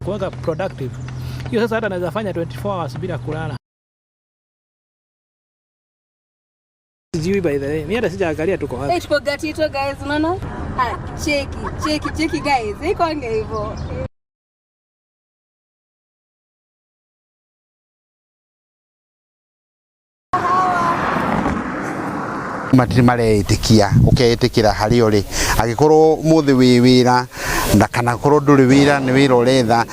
Kuwaga productive. Hiyo sasa hata naweza fanya 24 hours bila kulala. Sijui by the way. Mimi hata sijaangalia tuko wapi. Hey, tuko Gatito guys, unaona? Ah, cheki, cheki, cheki guys. Iko ange hivyo. Matirĩ mareĩtĩkia ũkeĩtĩkĩra harĩa ũrĩ angĩkorwo mũthĩ wĩ wĩra na kana korwo ndũrĩ wĩra nĩ wĩra ũretha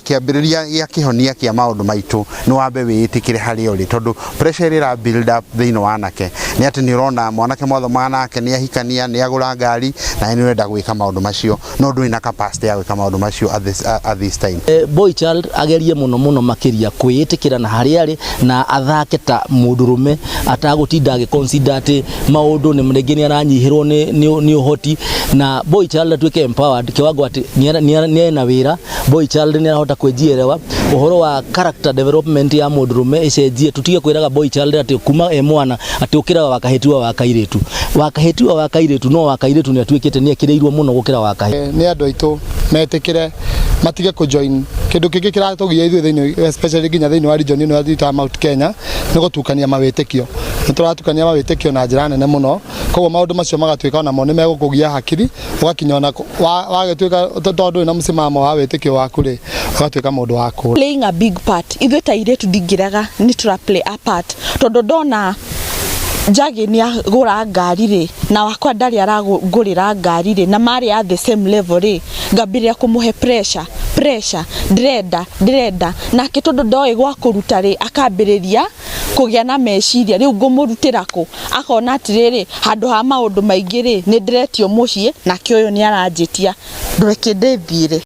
kĩambĩrĩria gĩa kĩhonia kĩa maũndũ maitũ nĩ wambe wĩĩtĩkĩre harĩa ũrĩ tondũ pressure ĩrĩa ĩra build up thĩinĩ wa anake nĩ atĩ nĩ ũrona mwanake mwathomaga nake nĩ ahikania nĩ agũra ngari na nĩ ũrenda gwĩka maũndũ macio no ndũrĩ na capacity ya gwĩka maũndũ macio at this time. Boy child agerie muno muno makiria kwĩĩtĩkĩra na harĩa arĩ na athake ta mũndũrũme atagũtinda agĩ consider atĩ maũndũ nĩ rĩngĩ nĩ aranyihĩrwo nĩ ũhoti na boy child atuĩke empowered kiwango atĩ nĩ ena wĩra. Boy child nĩ arahota kwĩnjiĩrewa ũhoro wa character development ya mũndũrũme ĩcenjie tutige kwĩraga boy child atĩ kuma e mwana atĩ ũkĩraga wakahĩtiwa wa kairĩtu wakahĩtiwa wa kairĩtu no wa kairĩtu nĩ atuĩkĩte nĩ ekĩrĩirwo mũno gũkĩra wa kahĩĩ. Nĩ andũ aitũ metĩkĩre matige kũ join kĩndũ kĩngĩ kĩratũgia ithuĩ thĩinĩ, especially nginya thĩinĩ wa region ĩno ya ya Mount Kenya, nĩ gũtukania mawĩtĩkio. Nĩ tũratukania mawĩtĩkio na njĩra nene mũno, koguo maũndũ macio magatuĩka onamo nĩ megũkũgia hakiri ũgakinya ona wagĩtuĩka tondũ ndũrĩ na mũsimamo wa wĩtĩkio waku rĩ, ũgatuĩka mũndũ wa kũra. Playing a big part. Ithuĩ ta airĩtu ndingĩrega nĩ tũra play a part tondũ ndona Njagi nĩ agũra ngari rĩ, na wakwa ndarĩ arangũrĩra ngari rĩ, na marĩ at the same level rĩ, ngambĩrĩria kũmũhe pressure, pressure, ndĩrenda, ndĩrenda, nake tondũ ndoĩ gwa kũruta rĩ, akambĩrĩria kũgĩa na meciria rĩu ngũmũrutĩra kũ, akona atĩrĩrĩ, handũ ha maũndũ maingĩ rĩ, nĩ ndĩretio mũciĩ nake ũyũ nĩ aranjĩtia, ndũreke ndĩthiĩre.